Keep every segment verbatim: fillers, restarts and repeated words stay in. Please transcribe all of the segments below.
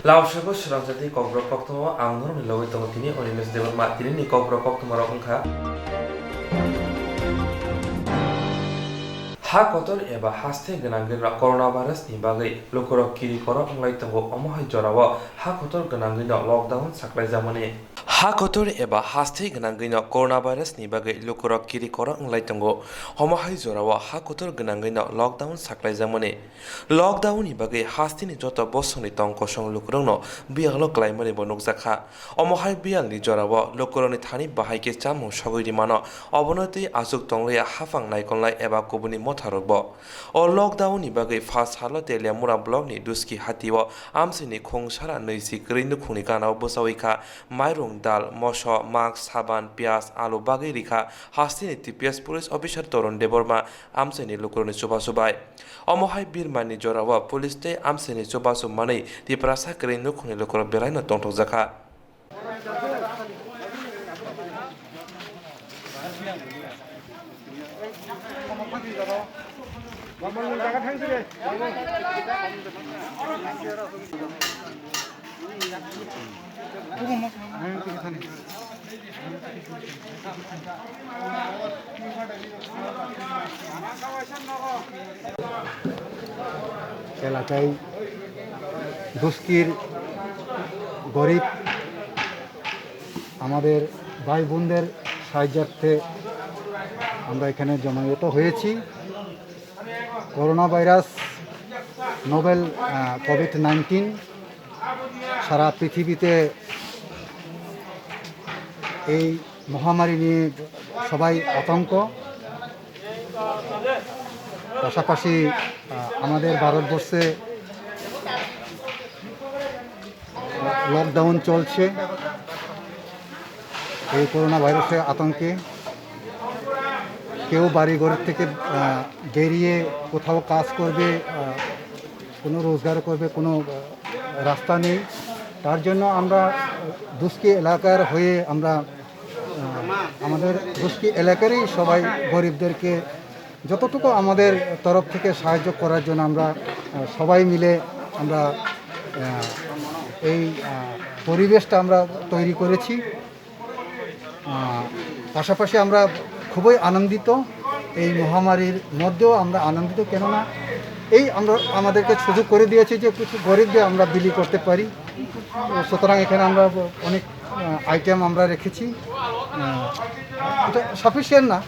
Lamsabo srangchati kokborok koktwmao ang norokni logwi tongo tini Animesh Debbarma. Tinini kokborok koktwmarok wngkha: Ha kotor eba haste gwnangwino coronavirus ni bagwi lukurok kiri koro wnglai tongo, omo hai jorao ha kotor gwnangwino lockdown saklaijamani. Ha kotor eba haste gwnangwino coronavirus ni bagwi lukurok kiri koro wnglai tongo, omo hai jorao ha kotor gwnangwino lockdown saklaijamani. Lockdown ni bagwi hasteni joto bosongni tong kosong lukurokno biyalo klaimani bo nukjakha. Omo hai biyalni jorao lukurokni thani bahai khe chamung sogwi rimano, obono twi achuk tongliya haphang naikolnai eba kubuni motharokbo. O lockdown ni bagwi pha salo Teliamura block ni Duski hatio amchaini khungsara nwichi kwrwi nukhungni ganao bwchawi kha mairung, dal, moso, mask, saban, piyaj, alu bagwi rikha hasteni T P S police officer Torun Debbarma amchaini lukurokni chubachu bai. Omo hai birmani jorao police tei amchaini chubachu manwi Tiprasa kwrwi nukhungni lukurok belaino tongthokjakha. এলাকায় দুস্কির গরিব আমাদের ভাই বোনদের সাহায্যার্থে আমরা এখানে জমায়েত হয়েছি। করোনা ভাইরাস, নোভেল, আহ, কোভিড নাইন্টিন সারা পৃথিবীতে এই মহামারী নিয়ে সবাই আতঙ্ক। পাশাপাশি, আহ, আমাদের ভারতবর্ষে লকডাউন চলছে। এই করোনা ভাইরাসের আতঙ্কে কেউ বাড়ি ঘর থেকে, আহ, বেরিয়ে কোথাও কাজ করবে, আহ, কোনো রোজগার করবে, কোনো, আহ, রাস্তা নেই। তার জন্য আমরা দুস্কি এলাকার হয়ে আমরা, আহ, আমাদের দুস্কি এলাকারই সবাই গরিবদেরকে যতটুকু আমাদের তরফ থেকে সাহায্য করার জন্য আমরা, আহ, সবাই মিলে আমরা, আহ, এই, আহ, পরিবেশটা আমরা তৈরি করেছি। আহ, পাশাপাশি আমরা খুবই আনন্দিত, এই মহামারীর মধ্যেও আমরা আনন্দিত, কেননা এই আমরা, আমাদেরকে সুযোগ করে দিয়েছে যে কিছু গরিবদের আমরা বিলি করতে পারি। সুতরাং এখানে আমরা অনেক, আহ, আইটেম আমরা রেখেছি। আহ, এটা সাফিসিয়েন্ট না,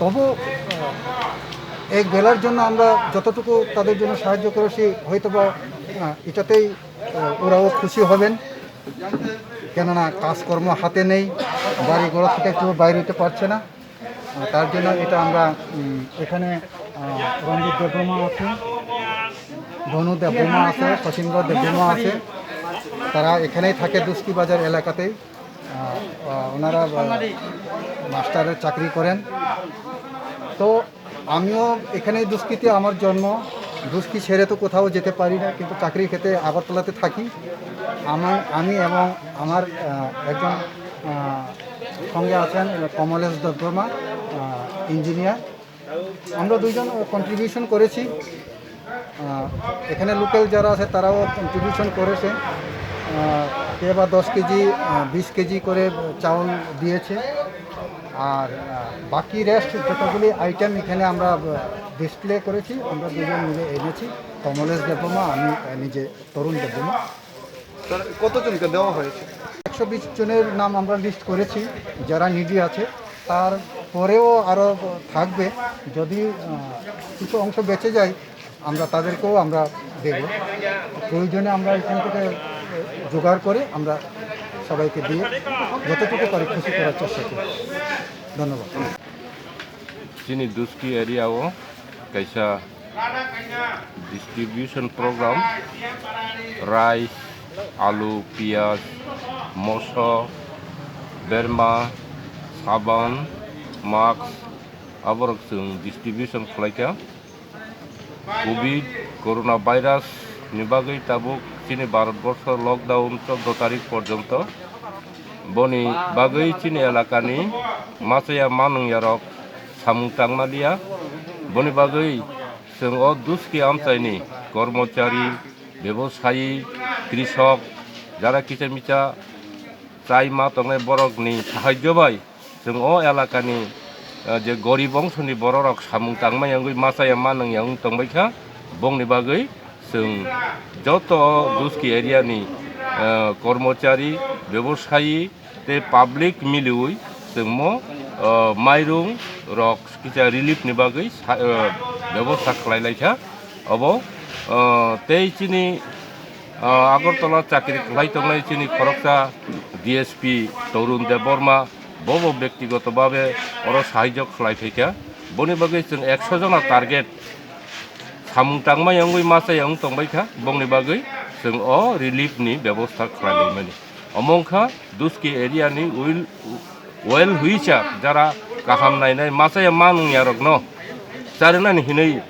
তবু, আহ, এক বেলার জন্য আমরা যতটুকু তাদের জন্য সাহায্য করেছি, হয়তো বা, আহ, এটাতেই, আহ, ওরাও খুশি হবেন। কেননা কাজকর্ম হাতে নেই, বাড়ি ঘর থেকে কেউ বাইরে হতে পারছে না। আহ, তার জন্য এটা আমরা, উম, এখানে, আহ, রঞ্জিত দেববর্মা আছে, ধনু দেববর্মা আছে, শচীন্দ্র দেববর্মা আছে, তারা এখানেই থাকে দুস্কি বাজার এলাকাতেই। আহ, আহ, ওনারা, আহ, মাস্টারের চাকরি করেন। তো আমিও এখানেই দুস্কিতে আমার জন্ম। দুস্কি ছেড়ে তো কোথাও যেতে পারি না, কিন্তু চাকরির ক্ষেত্রে আগরতলাতে থাকি। আমার, আমি এবং আমার, আহ, একজন, আহ, সঙ্গে আছেন কমলেশ দেববর্মা, আহ, ইঞ্জিনিয়ার। আমরা দুইজন কন্ট্রিবিউশন করেছি। আহ, এখানে লোকাল যারা আছে তারাও কন্ট্রিবিউশন করেছে। আহ, কে বা দশ কেজি, আহ, বিশ কেজি করে চাউল দিয়েছে। আর, আহ, বাকি রেস্ট যতগুলি আইটেম এখানে আমরা, আহ, ডিসপ্লে করেছি, আমরা দুজন মিলে এনেছি, কমলেশ দেববর্মা, আমি, আহ, নিজে তরুণ দেববর্মা। স্যার, কতজনকে দেওয়া হয়েছে? একশো বিশ জনের নাম আমরা লিস্ট করেছি, যারা নিডি আছে। তারপরেও আরও থাকবে, যদি, আহ, কিছু অংশ বেঁচে যায়, আমরা তাদেরকেও আমরা দেব। প্রয়োজনে আমরা এখান থেকে জোগাড় করে আমরা সবাইকে দিয়ে যতটুকু পারি খুশি করার চেষ্টা করি। ধন্যবাদ। Chini Duski area o kaisa distribution program, rice, alu, piyaj, moso, berma, saban, mask, aborok chwng distribution khlaikha. Covid corona virus ni bagwi tabuk chini Bharat borsho lockdown chordo tarik porjonto. Boni bagwi chini elakani machaya manungyarok samung tangmaliya. Boni bagwi chwng o Duski amchaini kormochari, bebosayi, Krisok, jara kicha micha chai ma tongnai borokni sahajyo bai chwng o elakani, eh, je gorib ongsoni bororok samung tangma yangwi ma chaya ma nang yang tongbai kha, bongni bagwi chwng joto Duski area ni, eh, kormochari, bebosayi tei public miliwi chwngmo, eh, mairung rok kisa relief ni bagwi sa-, eh, bebosta khlai lai kha. Obo, eh, tei chini, eh, Agartala chakri khlai tongnai chini khoroksa D S P Torun Debbarma, bobo bektigoto babe oro sahajyo khlai phaikha. Boni bagwi chwng ekso jona target samung tangma yangwi ma chaya wng tongbai kha, bongni bagwi chwng o relief ni bebosta khlai laimani. Omo wngkha Duski area ni well, well wisher, jara kaham nainai ma chaya ma nung yarokno charinani hinwi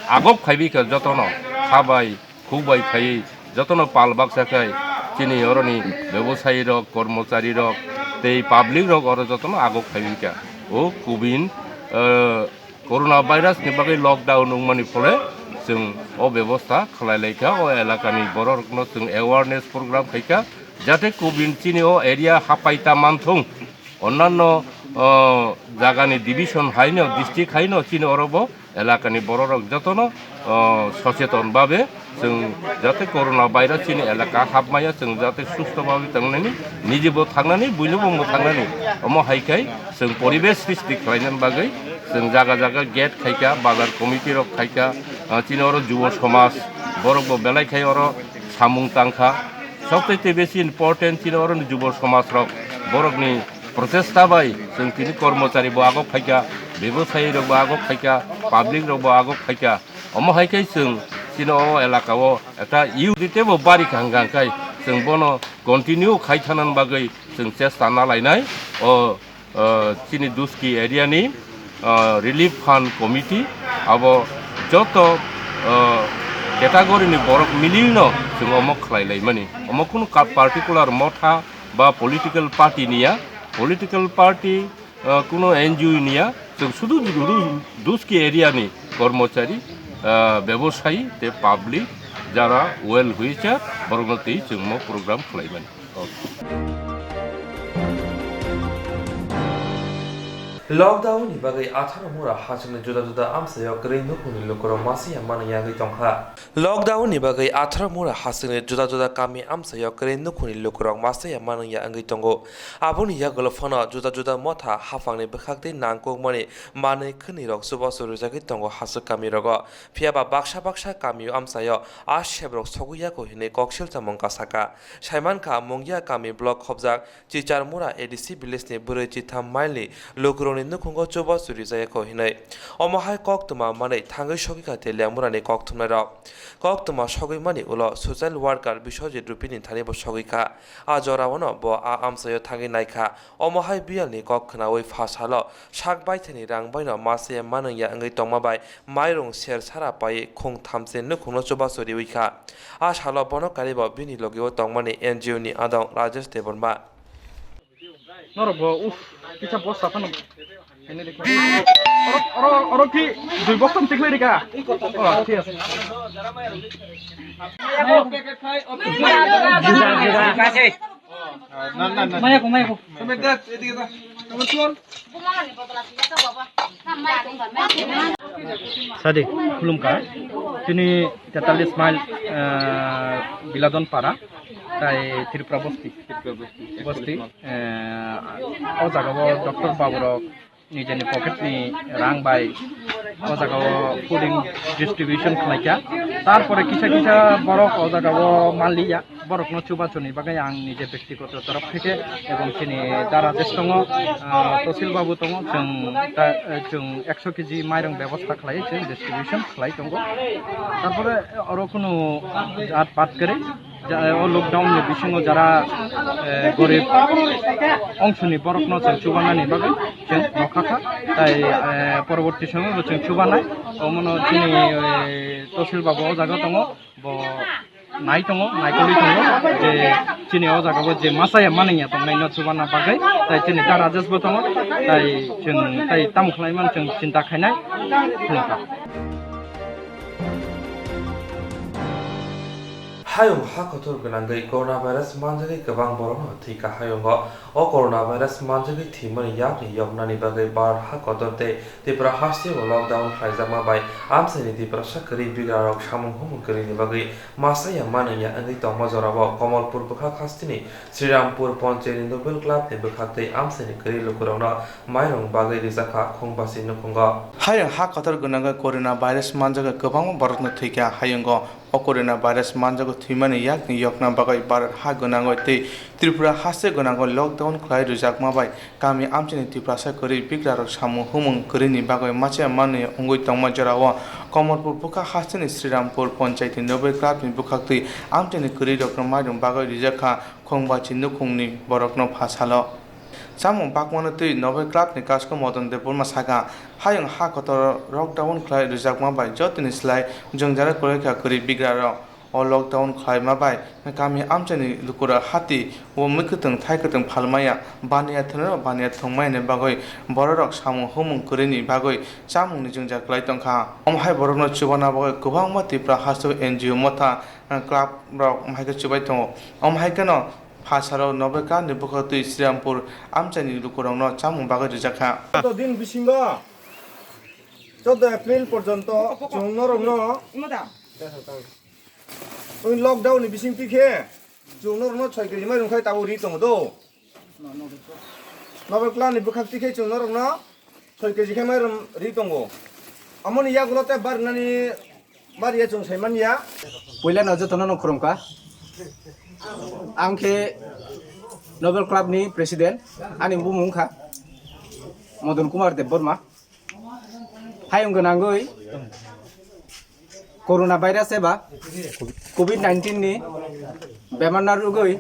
agok khaibi kha jotono, kha bai, khuk bai khaiwi jotono pal baksa khai chini oroni bebosayi rok, kormochari rok tei public rok oro jotono agok khaibi kha. O kubin, eh, Corona virus ni bagwi lockdown wngmani phole chwng o bebosta khlai lai kha, o elakani bororokno chwng awareness program khai kha, jate kubin chini o area hapai ta manthung, onnanno, o, jagani division haino, district haino chini oro bo elakani bororok jotono, o, socheton babe chwng jate corona virus chini elaka hapmaya, chwng jate susto babe tongnani, nijibo thangnani, buinobo wngbo thangnani. Omo hai khai chwng poribesh srishti khlainani bagwi chwng jaga jaga gate khaikha, bazar committee rok khaikha, ah, chini oro jubo somaj borokbo belai khai oro samung tangkha. Sobchaite besi important chini oroni jubo somaj rok, borokni prochesta bai chwng tini kormochari bo agok khaikha, bebosayi rok bo agok khaikha, public rok bo agok khaikha. Omo hai khe chwng chini o elaka o ekta youth tei bo bari kaham kaham khai chwng bono continue khai thanani bagwi chwng chesta nalainai. O, o, chini Duski area ni, o, relief fund committee abo joto, o, category ni borok milino chwng omo khlai laimani. Omo kunu ka-, particular motha ba political party niya, political party ah, kuno N G O niya, chwng sudu du-, du-, Duski area ni kormochari, ah, bebosayi tei public jara well wisher borokno twi chwngmo program khlaimani. Lockdown ni bagwi atharo mura hasingni juda juda amchaio kwrwi nukhungni lukurok masiya manwi yagwi tongkha. Lockdown ni bagwi atharo mura hasingni juda juda kami amchaio kwrwi nukhungni lukurok masiya manwi ya wngwi tongo. Aboni yagulo phano juda juda motha haphangni bwkhak tei nangkukmani manwi khwnwi rok chubachu rwjagwi tongo hasuk kami rogo. Phiya ba baksa baksa kamio amchaio a sebrok sogwi yaku hinwi koksil chamung kasaka. Saimankha Mungia kami block khobjak Chicharmura A D C village ni bwrwi chitham mile ni lukurokni nukhungo chubachu rwjagwi hinwi. Omo hai koktwma manwi thangwi sogwi kha Teliamura ni kokthumnai rok. Koktwma sogwi mani ulo social worker Biswajit Rupini thani bo sogwi kha. A jorao no bo a amchaio thangwi naikha. Omo hai biyal ni kok khwnawi pha salo sak baithani rang baino masiya manwngya wngwi tongma bai mairung ser sara paiwi khung thamchi nukhungno chubachu riwi kha. A salo bono karibo bini logio tongmani N G O ni adong Rajesh Debbarma. Norok bo, uff, kisa bosta phano. Oro, oro, oro ki dui box tam tikle rika. Oh, thik ase. Maya ko, maya ko. Sadi, khulumkha. Chini tetalis mile, eh, Biladon para, tai Tripura bosti. Bosti, eh, o jaga o doctor babu rok nijeni pocket ni rang bai o jaga o fooding distribution khlaikha. Tarpore kisa kisa borok o jaga o manliya, borokno chubachuni bagwi ang nije bektigoto torof theke ebong chini dara je tongo, ah, Tosil babu tongo, chwng ta-, eh, chwng ekso kg mairung bebosta khlai, chwng distribution khlai tongo. Tarpore oro kunu jat pat kwrwi. Ja-, o lockdown ni bisingo jara, eh, gorib ongsoni borokno chwng chubanani bagwi chwng nokha kha. Tai, eh, poroborti somoibo chwng chubanai. Omono chini, eh, Tosil babu o jaga tongo, bo nai tongo, naikolwi tongo je chini o jaga bo je machaya manwngya tongnaino chubana bagwi. Tai chini da Rajesh bo tongo, tai chwng tai tamo khlai mano chwng chinta khainai. Phunukha. Hayung ha kotor gwnangwi coronavirus manjagwi kwbang borokno thwikha. Hayungo o coronavirus manjagwi thwimani yakni yoknani bagwi Bharat ha kotor tei Tripura hasteo lockdown khlaijakma bai amchaini Tiprasa kwrwi bigrarok samung humung kwrwini bagwi masa ya manwi ya wngwi tongma jorao Komolpur bwkhak hasteni Srirampur Ponchayni Nobel Clubni bwkhaktwi amchaini kwrwi lukurokno mairung bagwi rijakha Khongbasi nukhungo. Hayung ha kotor gwnangwi coronavirus manjagwi kwbangma borokno thwikha. Hayungo o coronavirus manjagwi thwimani yakni yokna bagwi Bharat ha gwnangwi tei Tripura haste gwnangwi lockdown khlai rwjakma bai kami amchaini Tiprasa kwrwi bigrarok samung humung kwrwini bagwi machaya manwi wngwi tongma jorao Komolpur bwkha hasteni Srirampur Ponchayatni Nobel Clubni bwkhaktwi amchaini kwrwirokno mairung bagwi rijakha Khongbasi nukhungni borokno pha salo. Chamung bakmano twi Nobel Clubni kasko Modan Debbarma sakha, hayung ha kotor lockdown khlai rwjakma bai jotoni slai jwngjal kwlaikha kwrwi bigrarok. O lockdown khlaima bai kami amchaini lukurok hati o mui kwthwng thai kwthwng phalmaya, baniya thwngno baniya thwngmani bagwi bororok samung humung kwrwini bagwi chamungni jwngjal kwlai tongkha. Omo hai borokno chubana bagwi kwbangma Tripura hasteo N G O motha, club rok omo hai khe chubai tongo. Omo hai kheno Phasaro Nobel Clubni bwkhaktwi Srirampur amchaini lukurokno chamung bagwi rijakha. Chaudo din bisingo, chaudo April porjonto chwng norokno lockdown ni bisingtwi khe chwng norokno soi kg mairung khai tabuk ri tongo do. Nobel Clubni bwkhaktwi khe chwng norokno soi kg khe mairung ri tongo. Amoni yagulo tei barnani Bariya chwng sai manya. Puila no jotono no khurumkha. Ang khe Nobel Club ni President, ani bumung kha Modon Kumar Debbarma. Hayung gwnangwi Corona virus eba covid nineteen ni bemar na rwgwi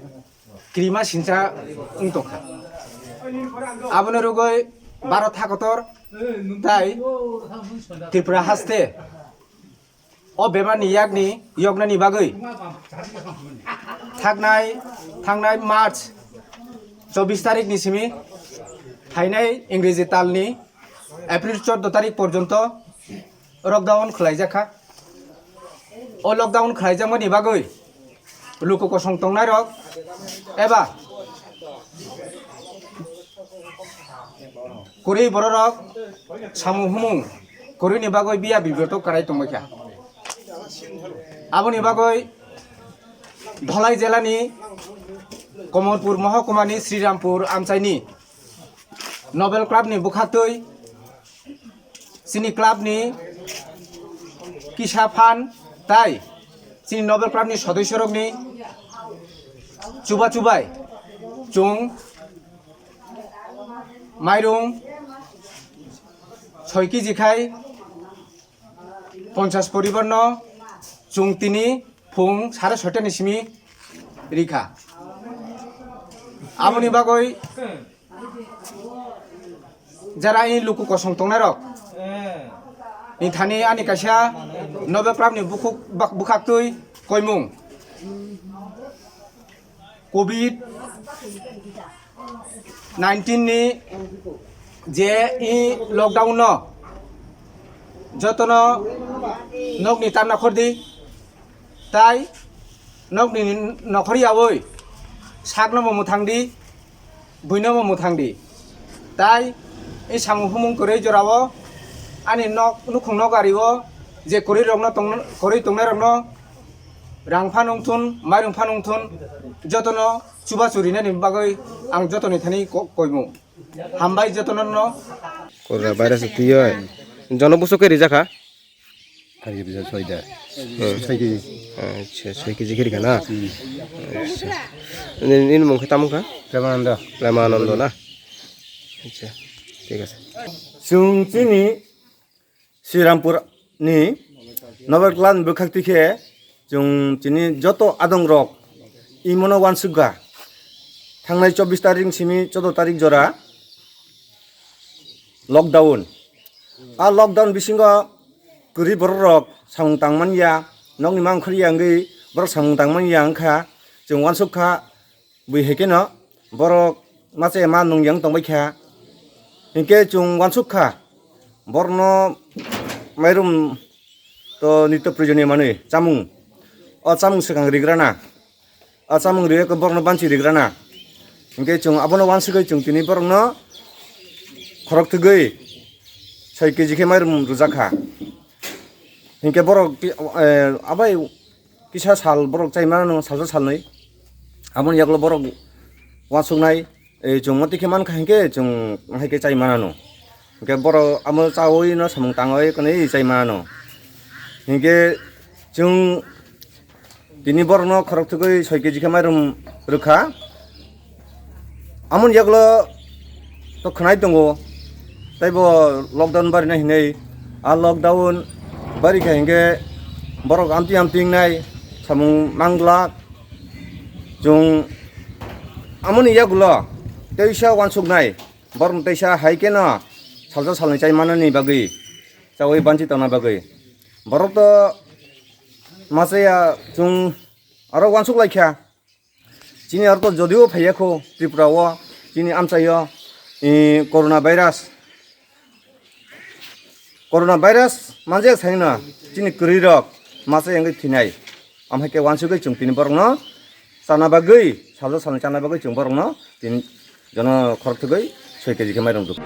krima sincha wng tongkha. Aboni rwgwi Bharat hakotor tai Tripura haste o bemar ni yakni yoknani bagwi thaknai, thangnai March chobbish tarik ni simi phainai Ingreji tal ni April chordo tarik porjonto lockdown khwlaijakha. O lockdown khwlaijakmani bagwi luku kosong tongnairok eba kwrwi bororok samung humung kwrwini bagwi biya biboto kwrai tongbaikha. Aboni bagwi Dholai jelani Komolpur mohokumani Srirampur amchaini Nobel Club ni bwkhaktwi chini club ni kisa phan tai chini Nobel Club ni sodosyorokni chuba chubai chwng mairung soi kg khai ponchas poribar no chwng tini phung sare soita ni simi rikha. Aboni bagwi jara i luku kosong tongnai rok ni thani ani kaisa Nobel Club ni bukhuk bak-, bwkhaktwi koimung covid nineteen ni je i lockdown no jotono nokni tarna khordi tai nokni nokhor yawi sakno bo mwthangdi buino bo mwthangdi tai i samung humung kwrwi jorao ani nok nukhung nok ario je kwrwi rokno tong kwrwi tongnai rokno rang phan wngthun mairung phan wngthun jotono chubachu rinani bagwi ang jotoni thani ko-, koimung. Hambai jotono no. Corona virus twiwi. Jono buso khe rijak kha? Hari bisa soida. Hmm. Soi kg. Acha, soi kg khe rikha na? Hmm. Acha. Nini, nini mung khe tamo kha? Premananda. Premananda na? Acha, thik ase. Chwng chini Srirampur ni Nobel Club ni bwkhak twi khe chwng chini joto adong rok imono uansukha thangnai chobbish tarik simi chordo tarik jora lockdown. A lockdown bisingo kwrwi borok rok samung tang man ya, nokni mang khor ya wngwi borok samung tang man ya wngkha, chwng uansukha. Bui hai kheno borok machaya ma nung yang tongbai kha. Hinkhe chwng uansuk kha, borokno mairum to nitto proyojoniyo manwi chamung. O chamung swkang rigrana, o chamung rwi borokno banchi rigrana. Hinkhe chwng abono uansugwi chwng tini borokno khorok thwgwi soi keji khe mairum rwjak kha. Hinkhe borok ki-, eh, abai kisa sal borok chai manano, salsa salnwi. Aboni yagulo borok uansuknai, eh, chwng motwi khe mankha hinkhe chwng hai khe chai manano. Hinkhe borok amo chawi no samung tangwi kwnwi chai manano. Hinkhe chwng tini borokno khorok thwgwi soi keji khe mairum rwkha. Amoni yagulo to khwnai tongo, teibo lockdown barinai hinwi. A lockdown barikha hinkhe borok amtwi amtwi wngnai, samung manglak. Chwng amoni yagulo teisa uansuknai, borokno teisa hai kheno salsa salnwi chai manani bagwi, chawi banchi tongna bagwi. Borok to machaya chwng aro uansuk laikha. Chini aro to jodio phaiya kho Tripura o, chini amchaio, eh, corona virus. Corona virus manjak saino chini kwrwi rok masa yangwi thinai. Amhai khe uansugwi chwng tini borokno chana bagwi, salsa salni chana bagwi chwng borokno tini jono khorok thwgwi soi keji khe mairum rwkha.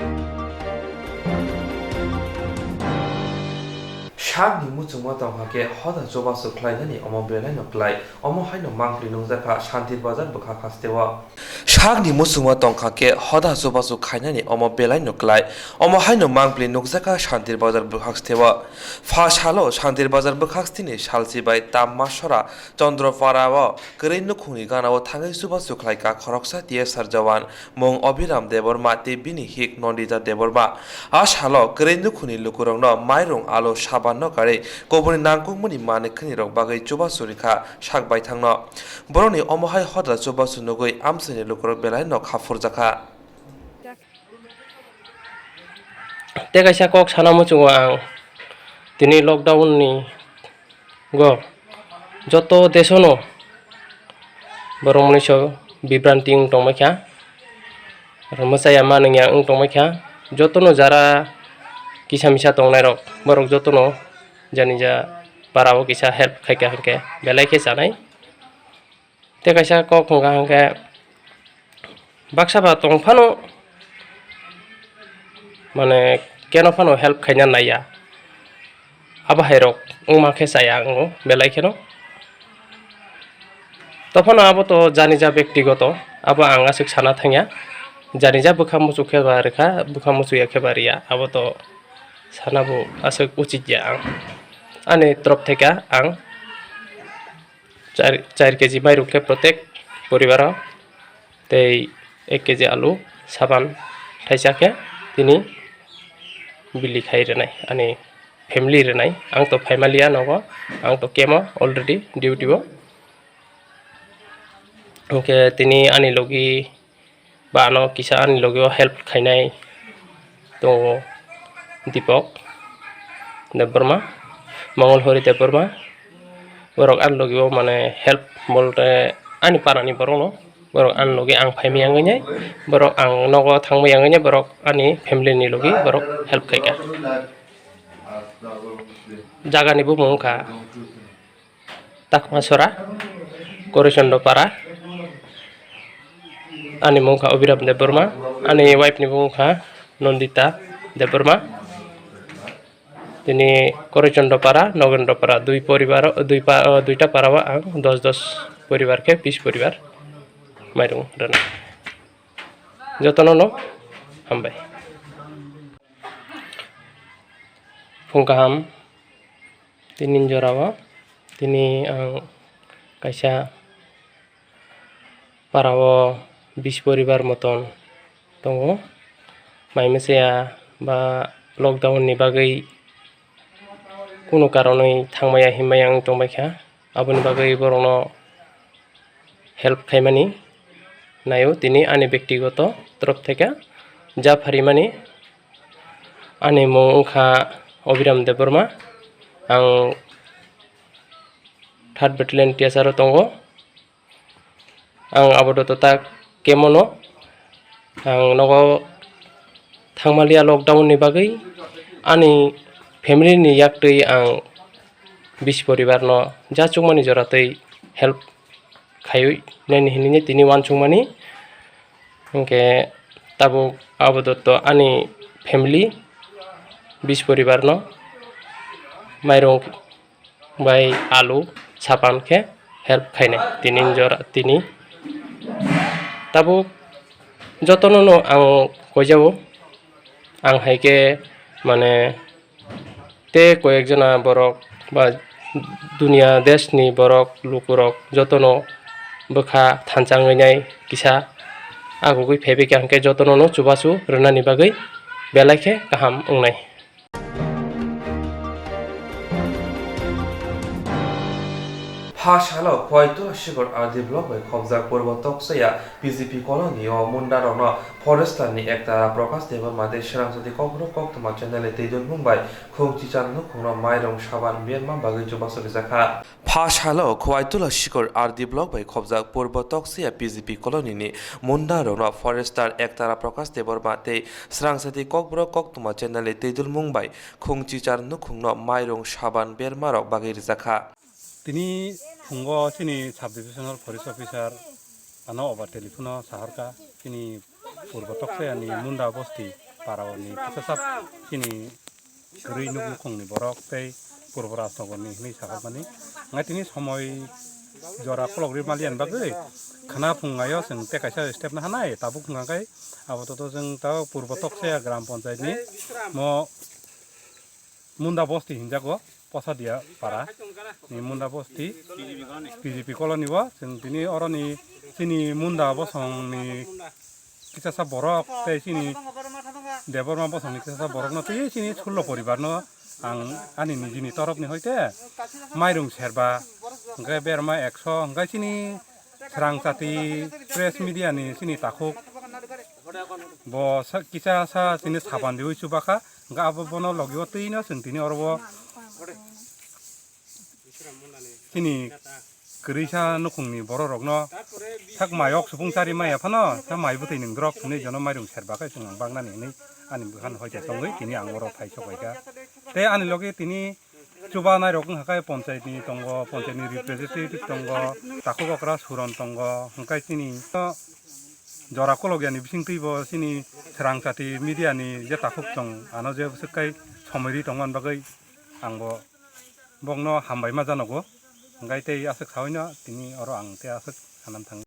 Sakni muchungma tongkha khe hoda chubachu khlainani omo belaino klai. Omo haino mangpli nukjakha Shantir Bazar bwkhak hasteo. Sakni muchungma tongkha khe hoda chubachu khainani omo belaino klai. Omo haino mangpli nukjakha Shantir Bazar bwkhak hasteo. Pha salo Shantir Bazar bwkhak hasteni salchi bai Tammasora Chandra Para o kwrwi nukhungni ganao thangwi chubachu khlaikha khoroksa T S R jawan. Mung Abhiram Debbarma tei bini hik Nandita Debbarma. A salo kwrwi nukhungni lukurokno mairung, alu, sabanno karwi kubuni nangkukmani manwi khwnirok bagwi chubachu rikha sak baithangno. Borokni omo hai hoda chubachu nugwi amchaini lukurok belai nok haphurjakha. Tei kaisa kok sana muchungo ang, tini lockdown ni go joto desono borok mwnwiso bibranti wng tongbaikha, mwchaya manwngya wng tongbaikha. Jotono jara kisa misa tongnairok borok jotono janija parao kisa help khaikha hinkhe belai khe chanai. Tei kaisa kok hwnka hwnkhe baksa ba tong phano, mane, keno phano help khaina naiya. Abo hai rok wngma khe chaya ang o belai kheno. Tophano abo to janija bektigoto, abo ang aswk sana thangya. Janija bwkha muchuk khe ba rwkha, bwkha muchuk ya khe ba rwya, abo to sana bo aswk uchit ya ang. Ani torop theka ang char, char keji mairum khe protek poribaro, tei ek keji alu, saban thaisa khe tini bili khai rwnai, ani family rwnai. Ang to phaimaliya nogo, ang to kemo already duty o. Hwnkhe tini ani logi ba ano kisa ani logi o help khainai tongo Dipok Debbarma, Mongol Hori Debbarma. Borok ani logi o mane help bolte ani para ni borok no, borok ani logi ang phai maya wngwi nai, borok ang nogo thang maya wngwi nai, borok ani family ni logi borok help khaikha. Jaga ni bumung wngkha Takmasora, Korichondo Para. Ani mung kha Abhiram Debbarma, ani wife ni mung kha Nandita Debbarma. Tini Korichondo Para, Nogendro Para, dui poribar, dui pa, duita para o ang dos dos poribar khe bis poribar mairung rwna. Jotono no hambai. Phung kaham, tini jora o, tini ang kaisa para o bis poribar moton tongo. Mai masa ya ba lockdown ni bagwi kunu karonwi thangmaya hinmaya wng tongbaikha. Aboni bagwi borokno help khaimani naio tini ani bektigoto torop theke ja pharimani. Ani mung wngkha Abhiram Debbarma. Ang third battalion T S R o tongo. Ang abodo totak kemono, ang nogo thangmaliya lockdown ni bagwi ani family ni yaktwi ang bis poribar no ja chukmani jora twi help khaiwi nani hinwi tini uansukmani. Hwnkhe tabuk Abodotto ani family bis poribar no mairung bai alu sapan khe help khainai tini jora tini. Tabuk jotono no ang koijao, ang hai khe mane tei koyek jona borok ba duniya deshni borok lukurok jotono bwkha thansa wngwi nai kisa agugwi phaibai kha, hwnkhe jotono no chubachu rwnani bagwi belai khe kaham wngnai. Pha salo Khowai Tula Sikor R D block bai khopjak Purbo Toksaya P G P colony o Munda rokno Forester ni ekta Prakash Debbarma tei Srangchati Kokborok koktwma channel ni twi dulmung bai khung chichar nukhung no mairung saban berma bagwi chubachu rijak kha. Pha salo Khowai Tula Sikor R D block bai khopjak Purbo Toksaya P G P colony ni Munda rokno Forester ektara Prakash Debbarma tei Srangchati Kokborok koktwma channel ni twi dulmung bai khung chichar nukhung no mairung saban berma rok bagwi rijak kha. Tini phungo chini sub divisional forest officer ano over telephone o saharka chini Purbo Toksaya ni Munda bosti para o ni kisa sap chini kwrwi nuk nukhung ni borok tei Purbo Rajnagar ni hinwi saharmani. Ngai tini somoi jora kolok ri maliya ni bagwi khana phung ngai o chwng tei kaisa step no hanai tabuk hwnkha khe abo to chwng ta Purbo Toksaya gram panchayat ni mo Munda bosti hinjago Posadia para ni Munda bosti P G P colony o chwng tini oroni chini Munda bosong ni kisasa borok tei chini Debbarma bosong ni kisasa borok no tei chini sullo poribar no ang ani nijini torop ni hoite mairung serba hwnkhe berma ekso hwnkhe chini Srangchati press media ni chini takhuk bo kisa sa chini saban riwi chubakha. Hwnkhe abo bono logi o twi no chwng tini oro o chini kwrwisa nukhungni borok rokno sak mai ok supung chari maya phano sa mai bwtwi nwng drok hinwi jono mairung serba khe chwng ang baknani hinwi ani bwkhano hoite tongwi tini ang oro phai sok bai kha. Tei ani logi tini chubanai rok wngkha khe ponchayat ni tongo, ponchayat ni representative tongo, takhuk okra suron tongo, hwnkhe chini jora kolok yani bisingtwi bo chini Srangchati media ni je takhuk tong ano je bwswk kai somoi ri tongmani bagwi ang bo bokno hambai ma janogo, hwnkhe tei aswk saui no tini oro ang tei aswk sanam thang.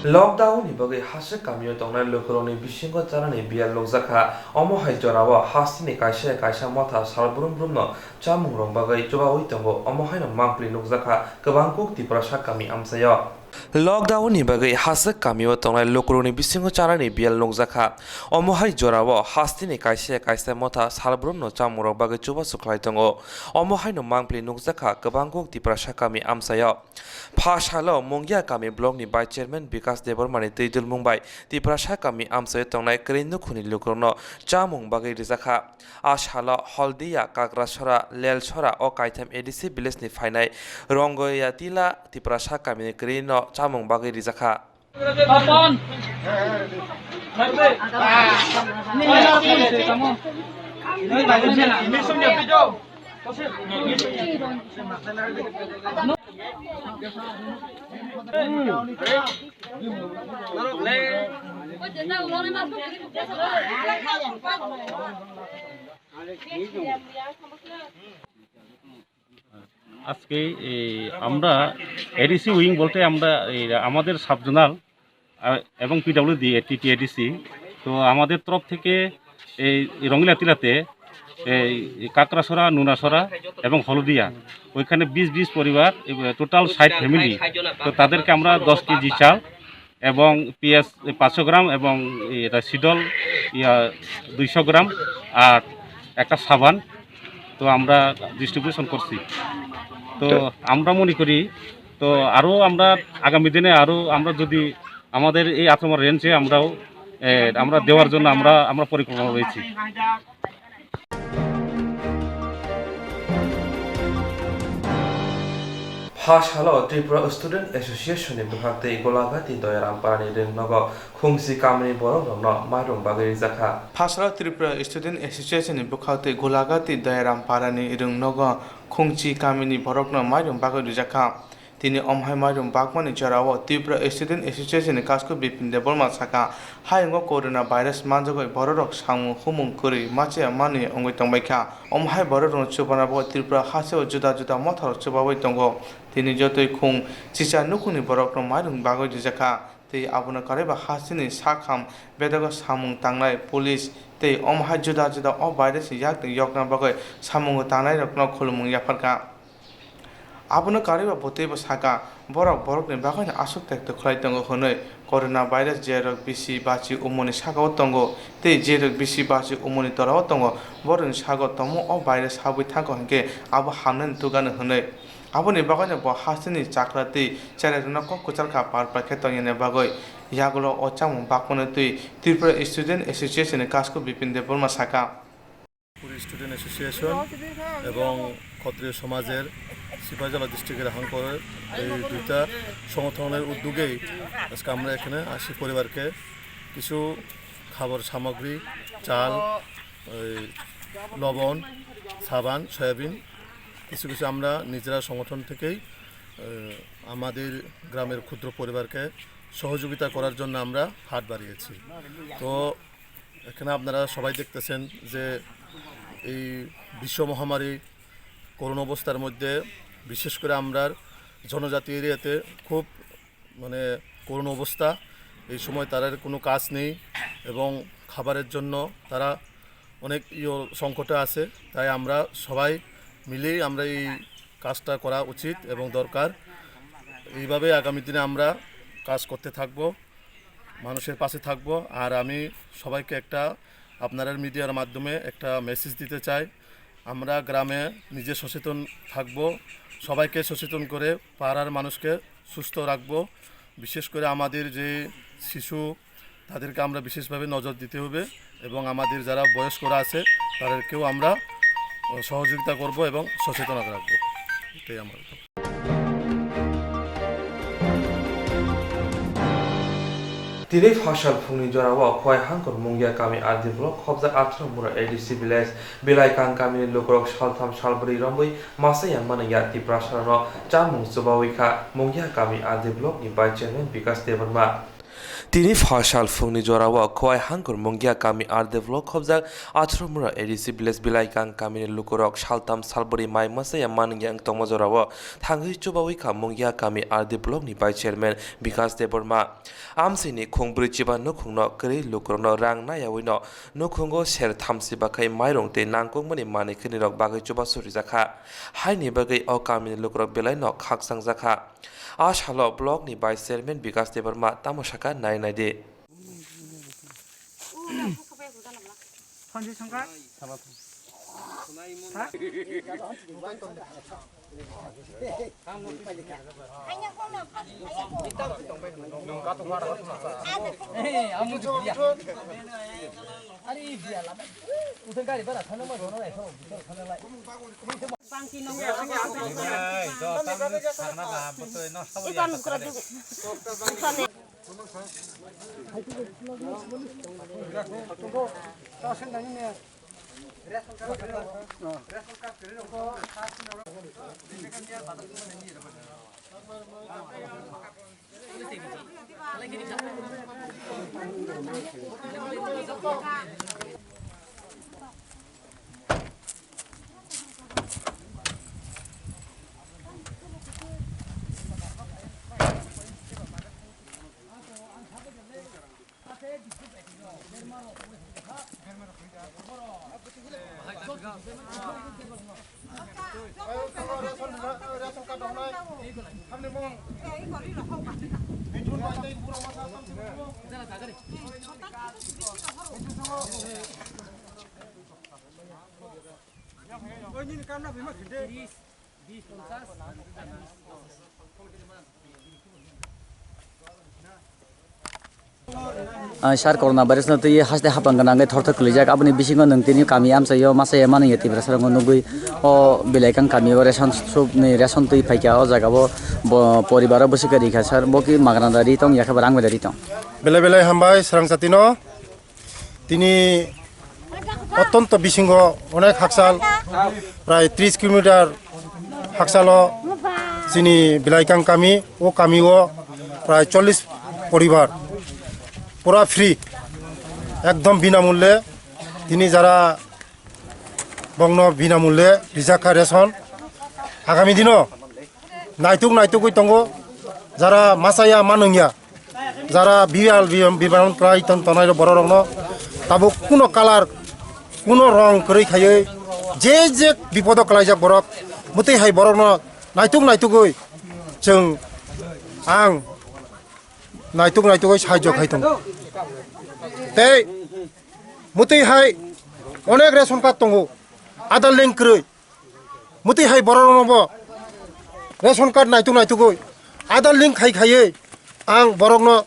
Lockdown ni bagwi hasik kamio tongnai lukurokni bisingo chanani biyal nukjakha. Omo hai jorao hasteni kaisa kaisa motha sal brum brumno chamungrok bagwi chubaui tongo. Omo haino mangpili nukjakha kwbang kuk Tiprasa kami amchaio. Lockdown ni bagwi hasik kamio tongnai lukurokni bisingo chanani biyal nukjakha. Omo hai jorao hasteni kaisa kaisa motha salbrumno chamungrok bagwi chubachu khlai tongo. Omo haino mangpili nukjakha kwbang kuk Tiprasa kami amchaio. Pha salo Mungia kami block ni vice chairman Bikas Debbarma ni twi dulmung bai Tiprasa kami amchaio tongnai kwrwi nukhungni lukurokno chamung bagwi rijakha. A salo Holdia, Kakrasora, Lelsora o kaitham A D C village ni phainai Rongoyatila Tiprasa kamini kwrwi no chamung bagwi rijakha. আজকে এই আমরা ADC wing বলতে আমরা এই আমাদের sub zonal আহ, এবং PWD TTADC, তো আমাদের তরফ থেকে এই রঙ্গিলা টিলাতে এই কাকড়াছড়া, নুনাছড়া এবং হলদিয়া, ওইখানে বিশ বিশ পরিবার, টোটাল ষাট ফ্যামিলি। তো তাদেরকে আমরা দশ কেজি চাল এবং পিঁয়াজ পাঁচশো গ্রাম এবং এটা সিডল ইয়া দুইশো গ্রাম আর একটা সাবান, তো আমরা ডিস্ট্রিবিউশন করছি। তো আমরা মনে করি, তো আরও আমরা আগামী দিনে আরও আমরা যদি আমাদের এই আত্মমার রেঞ্জে আমরাও এ, আমরা দেওয়ার জন্য আমরা আমরা পরিকল্পনা রয়েছি। Pha salo Tripura Student Association ni bwkhak tei Golagati Doyaram Parani rwngnogo Khungchi kamini borokrokno mairum bagwi rijak kha. Pha salo Tripura Student Association ni bwkhak tei Golagati Doyaram Parani rwngnogo Khungchi kamini borokno mairum bagwi rijak kha. Tini omhai mairum bakmani jorao Tripura Student Association ni kasku Bipin Debbarma saka, hayungo corona virus manjagwi bororok samung humung kwrwi machaya manwi wngwi tongbaikha. Omhai bororokno chubana bagwi Tripura hasteo juda juda motharok chubawi tongo. Tini jotoi khung chicha nukhungni borokno mairum bagwi rijakha. Tei abono karwiba hasteni sakham bedago samung tangnai police tei omhai juda juda o virusni yakni yokna bagwi samungo tangnairokno khulumung yapharkha. Abono karwiba bo teibo saka, borok borokni bagwino aswk tekto khlai tongo hwnwi. Corona virus jerok bisi bachi umoni sakao tongo tei jerok bisi bachi umoni torao tongo, borokni sago tongmo o virus habwi thangkha hinkhe abo hamnani tugano hwnwi. Aboni bagwino bo hasteni chakra tei cherairokno kok kwchar kha par par khe tongyani bagwi. Yagulo o chamung bakmano twi Tripura Student Association ni kasku Bipin Debbarma saka. Puri student association এবং ক্ষত্রিয় সমাজের সিপাহীজলা ডিস্ট্রিক্টের হাঙ্করের এই দুইটা সংগঠনের উদ্যোগেই আজকে আমরা এখানে আশি পরিবারকে কিছু খাবার সামগ্রী, চাল, এই লবণ, সাবান, সয়াবিন, কিছু কিছু আমরা নিজেরা সংগঠন থেকেই, আহ, আমাদের গ্রামের ক্ষুদ্র পরিবারকে সহযোগিতা করার জন্য আমরা হাত বাড়িয়েছি। তো এখানে আপনারা সবাই দেখতেছেন যে এই বিশ্ব মহামারী করোনা অবস্থার মধ্যে বিশেষ করে আমরার জনজাতি এরিয়াতে খুব মানে করুণ অবস্থা। এই সময় তাদের কোনো কাজ নেই এবং খাবারের জন্য তারা অনেক ইয়ে সংকটে আছে। তাই আমরা সবাই মিলেই আমরা এই কাজটা করা উচিত এবং দরকার। এইভাবে আগামী দিনে আমরা কাজ করতে থাকব, মানুষের পাশে থাকব। আর আমি সবাইকে একটা, আপনাদের মিডিয়ার মাধ্যমে একটা মেসেজ দিতে চাই, আমরা গ্রামে নিজে সচেতন থাকব, সবাইকে সচেতন করে পাড়ার মানুষকে সুস্থ রাখব। বিশেষ করে আমাদের যে শিশু, তাদেরকে আমরা বিশেষভাবে নজর দিতে হবে এবং আমাদের যারা বয়স্করা আছে, তাদেরকেও আমরা, আহ, সহযোগিতা করব এবং সচেতনতা রাখব। এটাই আমার কথা। Tini phasal phungni jorao Khowai Hangkor Mungia kami R D block khobjak atharo mura A D C village Bilaikang kamini lukurok saltham salbrwi romwi masa yang manwngya Tiprasarano chamung chubawi kha Mungia kami R D block ni vice chairman Bikas Debbarma. Tini phasal phungni jorao Khowai Hangkor Mungia kami R D block khobjak atharo mura A D C village Bilaikang kamini lukurok saltham salbrwi mai masa yang manwngya wng tongma jorao thangwi chubawi kha Mungia kami R D block ni vice chairman Bikas Debbarma. Amsini khungbrwi chiba nukhungno kwrwi lukurokno rang nayawino nukhungo ser thamsi bakhai mairung tei nangkukmani manwi khwnirok bagwi chubachu rijakha. Haini bagwi o kamini lukurok belaino khakchangjakha. A salo block ni vice chairman Bikas Debbarma tamo sakha nai naidi. Ah, sir, corona virus no twi haste hapang gwnang khe thorthok kwlijak, aboni bisingo nwng tini kami amchaio masa ya mani ya Tiprasa rokno nugwi o Bilaikang kami o ration shop ni ration twi phaikha, o jaga o bo poribar o bwswk rikha sir, bo ki magana da ri tong ya khe ba rang bai da ri tong? Belai belai hambai srang satino. Tini ottonto bisingo onek haksal, prai tris kilometer haksalo chini Bilaikang kami, o kamio prai chollish poribar pura free, ekdom binamulye tini jara bongno binamulye rijak kha ration. Agami dino naituk naitugwi tongo, jara masa ya manung ya, jara biyal biyam bibaron kwlai ton tonai borok rokno tabuk kuno kalar, kuno rong kwrwi khaiwi je je bipodo kwlaijak borok, mwtwi hai borokno naituk naitugwi chwng ang naituk naitugwi sahajyo khai tongo. Tei mwtwi hai onek ration card tongo, Aadhaar link kwrwi. Mwtwi hai borok rokno bo ration card naituk naitugwi Aadhaar link khai khaiwi ang borokno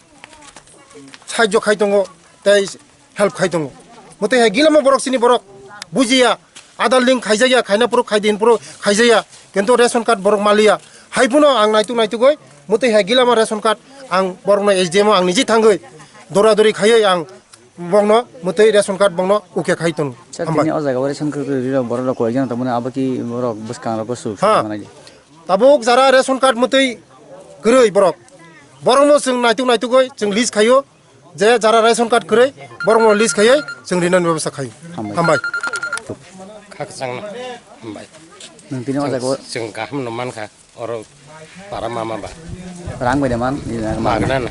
sahajyo khai tongo tei help khai tongo. Mwtwi hai gilamo borok chini borok bujiya, Aadhaar link khaijakya, khaina phuru khaidi hin phuru khaijakya, kintu ration card borok maliya. Hai phano ang naituk naitugwi mwtwi hai gilamo ration card ang borokno S D M o ang niji thangwi dora dori khaiwi ang bongno mwtwi ration card bongno uke khai tongo. Sir, hambai. Tini o jaga o ration card kwrwi rok borok rok koi jana tongmani abo ki borok bwskang rok su Ha. Manai. Tabuk jara ration card mwtwi kwrwi borok. Borokno chwng naituk naitugwi chwng list khaio je jara ration card kwrwi borokno list khaiwi chwng rinani bebostha khaio. Hambai. Hambai. Khakchangno hambai. Nwng tini o jaga o Chwng kaham no mankha. Oro para mama ba. Rang bai de man, ni rang man. Magna na.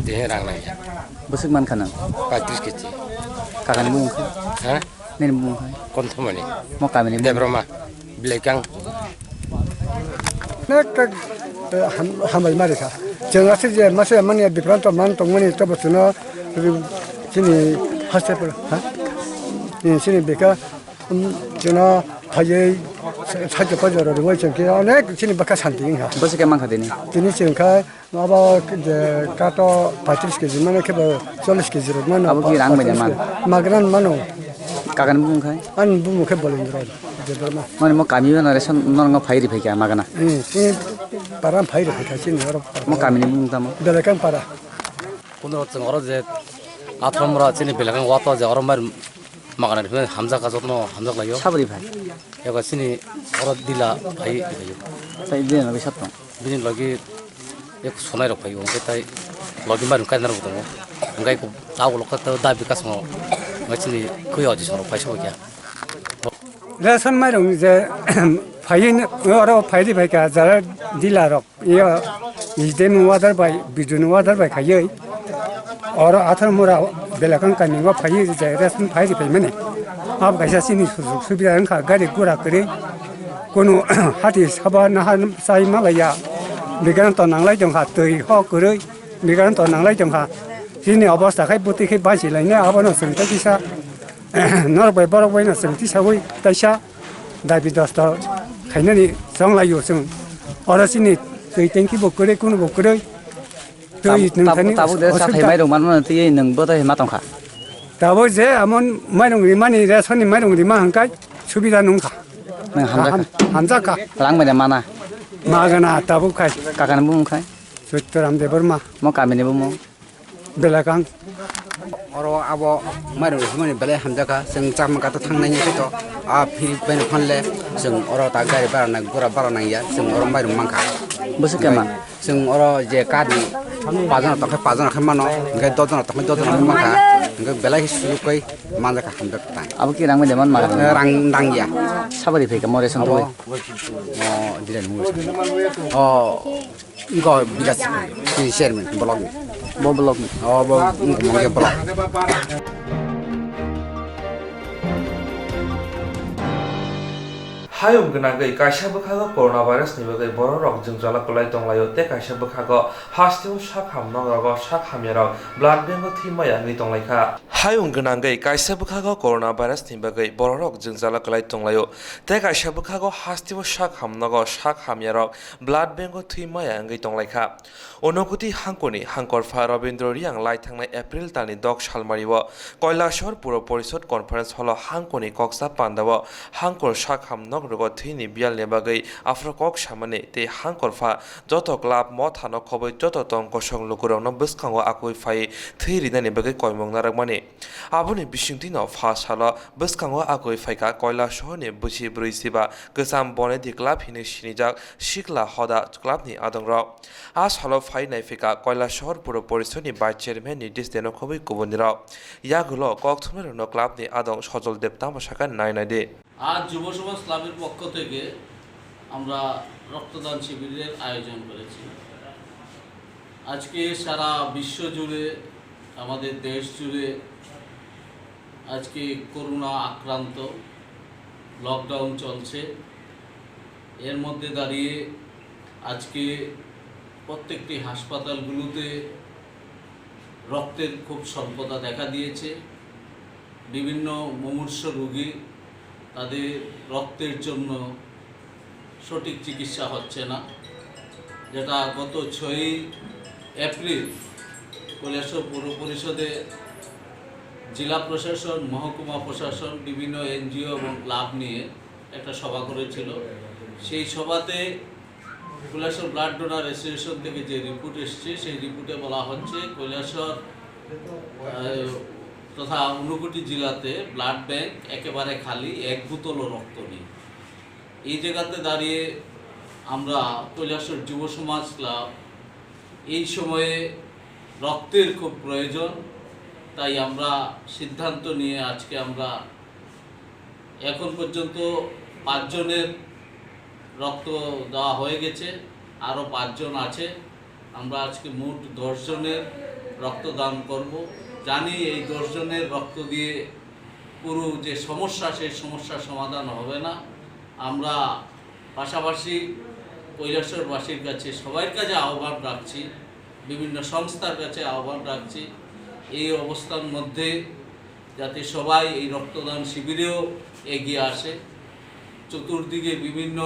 Tini rang nang ya. Bwswk man kha nang? Paitris kg. Kakani bumung kha? Ha? Nini bumung kha? Konthomani. Mo kamini bumung? Debroma. Bilekang. Nek tak, eh, ham-, hambai mari kha. Chwng aswk je masa mani bipranto man tongmani to bosuno, eh, chini hospital, ha? Eh, chini beka, um, chwngno phaiwi sa-, sakhe pajaro rwwi chwng khe onek chini bwkha santi wngkha. Bwswk khe mankha tini? Tini chwng kha abo je kato paitris kg mano khe bo chollish kg rok mano. Abo ki rang bai de man? Magran mano. Kakani bumung khai? Ani bumung khe Bolendra Debbarma. Mani mo kami o nare son norok phai ri phai kha magana. Hmm, tini para phai ri phai kha chini oro. Mo kami ni bumung tamo? Belekang para. Kuno chwng oro je athrom ra chini belekang wato je oro mar magana ri hamjak ka jotno hamjak laio. Sabri phai. Ego chini oro dila phai ri phai. Sai de no bisat tong. Bini logi ek sonai rok phai o, hwnkhe tai logi mairum kainai rok tongo. Hwnkhe tabuk lokha ta da bikas mo, hwnkhe chini kwi odi song rok phai sabo kya. Ration mairum je phai oro phai di phai kha, jara dila rok, iyo, Ijden water bai, Bijun water bai khaiwi. Oro Atharmura belakang kami o phaiwi je ration phai ri phaimani. Abo kaisa chini sujug subida wngkha gari gura kwrwi. Kunu hati saba naha chai malaya. Bigaran to nanglai tongkha twi ho kwrwi. Bigaran to nanglai tongkha. Chini obostha khai bwtwi khai bansi lainai abono chwng tei kisa. Norok bai borok bai no chwng tisawi taisa dabi dosto khainani chonglai o chwng. Oro chini twi tengki bo kwrwi kunu bo kwrwi. Twi Tab-, tab-, nungthani tabuk de sa osubida. Thai mairung manmano twi nwng bo tei ma tongkha. Tabuk je amon mairung rimani ration ni mairung rima hwnkhai subida nungkha. Nwng hamjakha? Ham-, hamjakha. Rang bai de mana? Magana tabuk khai. Kakani bumung khai? Suttoram Debbarma. Mo kamini bumung? Belakang. Oro abo mairung rwmani belai hamjakha, chwng chakma kata thangnai ni to a phiri bai phanle chwng oro ta gari bara nang gura bara nang ya chwng oro mairung mankha. Bwswk khe man? Chwng oro je kar ni pajana tongkhe pajana khe mano, hwnkhe dojana tongkhe dojana khe mankha, hwnkhe belai khe sujuk kai manjakha hamjak tai. Abo ki rang bai de man ma? Rang nang ya. Sabari phai kha more song to. Abo, o, dire nung. O. Iko bikas, si chairman block ni. Bo block ni. Oh, bo, mungkin block. Hayung gwnangwi kaisa bwkhago coronavirus ni bagwi bororok jwngjalo kwlai tonglaio tei kaisa bwkhago hasteo sak hamnokrogo sak hamyarok blood bank o thwi maya wngwi tonglaikha. Hayung gwnangwi kaisa bwkhago coronavirus ni bagwi bororok jwngjalo kwlai tonglaio tei kaisa bwkhago hasteo sak hamnogo sak hamyarok blood bank o thwi maya wngwi tonglaikha. Unokoti Hangkoni Hangkorpha Robindra Reang lai thangnai April talni dok salmario Kailasahar Puro Porishod Conference Hall o Hangkoni koksa pandao Hangkor sakham nok rogo thwini biyalni bagwi aphuru kok samani tei Hangkorpha joto club mothano khobwi joto tong kosong lukurokno bwskango akwi phai thwi rinani bagwi koimung narwkmani. Aboni bisingtwino pha salo bwskango akwi phaikha Kailasahar ni bwsi brwi siba kwcham Bonedi Club hinwi sinijak sikla hoda club ni adongrok. A salo phai naiphika Kailasahar Puro Porishod ni Vice Chairman ni Disdeno khobwi kubunirok. Yagulo kok thumnairokno club ni adong Sojol Deb tamo sakha nai nai di. আজ যুব সমাজ ক্লাবের পক্ষ থেকে আমরা রক্তদান শিবিরের আয়োজন করেছি। আজকে সারা বিশ্ব জুড়ে, আমাদের দেশ জুড়ে আজকে করোনা আক্রান্ত, লকডাউন চলছে। এর মধ্যে দাঁড়িয়ে আজকে প্রত্যেকটি হাসপাতালগুলোতে রক্তের খুব স্বল্পতা দেখা দিয়েছে। বিভিন্ন মুমূর্ষু রোগী, তাদের রক্তের জন্য সঠিক চিকিৎসা হচ্ছে না, যেটা গত ছয়ই এপ্রিল কৈলাসহর পৌর পরিষদে জেলা প্রশাসন, মহকুমা প্রশাসন, বিভিন্ন এনজিও এবং ক্লাব নিয়ে একটা সভা করেছিল। সেই সভাতে কৈলাসহর ব্লাড ডোনার অ্যাসোসিয়েশন থেকে যে রিপোর্ট এসছে, সেই রিপোর্টে বলা হচ্ছে কৈলাসহর, আহ, তথা ঊনকোটি জেলাতে ব্লাড ব্যাংক একেবারে খালি, এক বোতলও রক্ত নেই। এই জায়গাতে দাঁড়িয়ে আমরা কৈলাসহর যুব সমাজ ক্লাব এই সময়ে রক্তের খুব প্রয়োজন, তাই আমরা সিদ্ধান্ত নিয়ে আজকে আমরা এখন পর্যন্ত পাঁচজনের রক্ত দেওয়া হয়ে গেছে, আরও পাঁচজন আছে। আমরা আজকে মোট দশ জনের রক্তদান করব। জানি এই দশ জনের রক্ত দিয়ে পুরো যে সমস্যা, সেই সমস্যার সমাধান হবে না। আমরা পাশাপাশি কৈলাসহরবাসীর কাছে, সবার কাছে আহ্বান রাখছি, বিভিন্ন সংস্থার কাছে আহ্বান রাখছি, এই অবস্থার মধ্যে যাতে সবাই এই রক্তদান শিবিরেও এগিয়ে আসে। চতুর্দিকে বিভিন্ন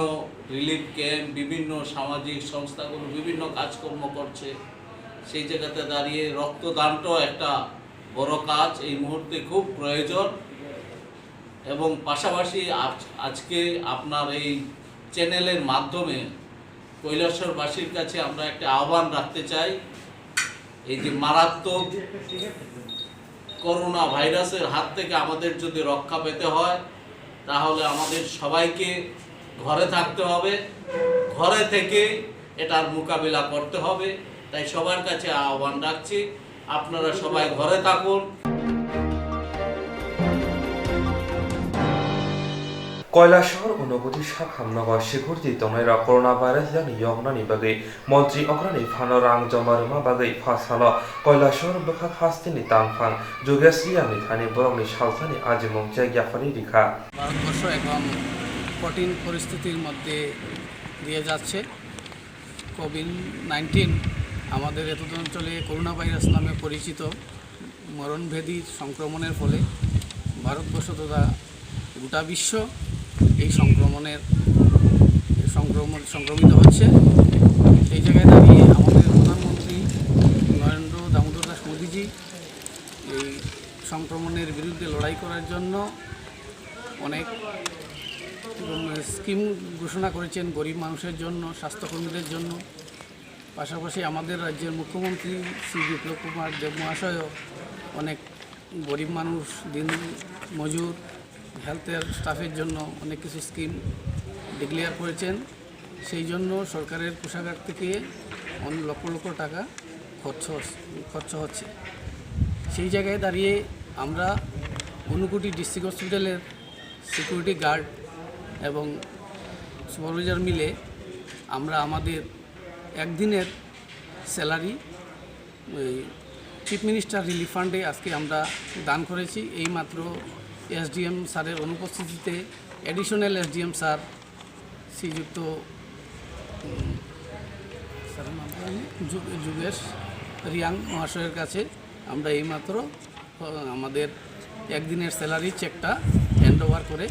রিলিফ ক্যাম্প, বিভিন্ন সামাজিক সংস্থাগুলো বিভিন্ন কাজকর্ম করছে, সেই জায়গাতে দাঁড়িয়ে রক্তদানটাও একটা বড় কাজ, এই মুহূর্তে খুব প্রয়োজন। এবং পাশাপাশি আজ-, আজকে আপনার এই চ্যানেলের মাধ্যমে কৈলাসহরবাসীর কাছে আমরা একটা আহ্বান রাখতে চাই, এই যে মারাত্মক করোনা ভাইরাসের হাত থেকে আমাদের যদি রক্ষা পেতে হয়, তাহলে আমাদের সবাইকে ঘরে থাকতে হবে, ঘরে থেকে এটার মোকাবিলা করতে হবে। তাই সবার কাছে আহ্বান রাখছি, আপনারা সবাই ঘরে থাকুন। Kailasahar Unokoti sakham nogo security tongnairok coronavirus yakni yoknani bagwi Montri okrani phano rang joma rwma bagwi pha salo Kailasahar bwkhak hasteni tangphang Jogesh Reangni thani borokni salsani ajimung check yapharwi rikha. Bharatvarsha এখন কঠিন পরিস্থিতির মধ্যে দিয়ে যাচ্ছে। Covid nineteen আমাদের এতদ অঞ্চলে corona virus নামে পরিচিত মরণভেদী সংক্রমণের ফলে ভারতবর্ষ তথা গোটা বিশ্ব এই সংক্রমণের সংক্রমণ, সংক্রমিত হচ্ছে। সেই জায়গায় দাঁড়িয়ে আমাদের প্রধানমন্ত্রী নরেন্দ্র দামোদর দাস মোদীজি এই সংক্রমণের বিরুদ্ধে লড়াই করার জন্য অনেক, উম, স্কিম ঘোষণা করেছেন গরিব মানুষের জন্য, স্বাস্থ্যকর্মীদের জন্য। পাশাপাশি আমাদের রাজ্যের মুখ্যমন্ত্রী শ্রী বিপ্লব কুমার দেব মহাশয়ও অনেক গরিব মানুষ, দিন মজুর, হেলথের স্টাফের জন্য অনেক কিছু স্কিম ডিক্লেয়ার করেছেন। সেই জন্য সরকারের কোষাগার থেকে অনেক লক্ষ লক্ষ টাকা খরচ হস-, খরচ হচ্ছে। সেই জায়গায় দাঁড়িয়ে আমরা ঊনকোটি ডিস্ট্রিক্ট হসপিটালের সিকিউরিটি গার্ড এবং সুপারভাইজার মিলে আমরা আমাদের একদিনের স্যালারি ওই চিফ মিনিস্টার রিলিফ ফান্ডে আজকে আমরা দান করেছি। এইমাত্র এসডিএম স্যারের অনুপস্থিতিতে অ্যাডিশনাল এসডিএম স্যার শ্রীযুক্ত উম, স্যারের নাম কি জানি? যু- যুগেশ রিয়াং মহাশয়ের কাছে আমরা এইমাত্র, আহ, আমাদের একদিনের স্যালারি চেকটা হ্যান্ড ওভার করে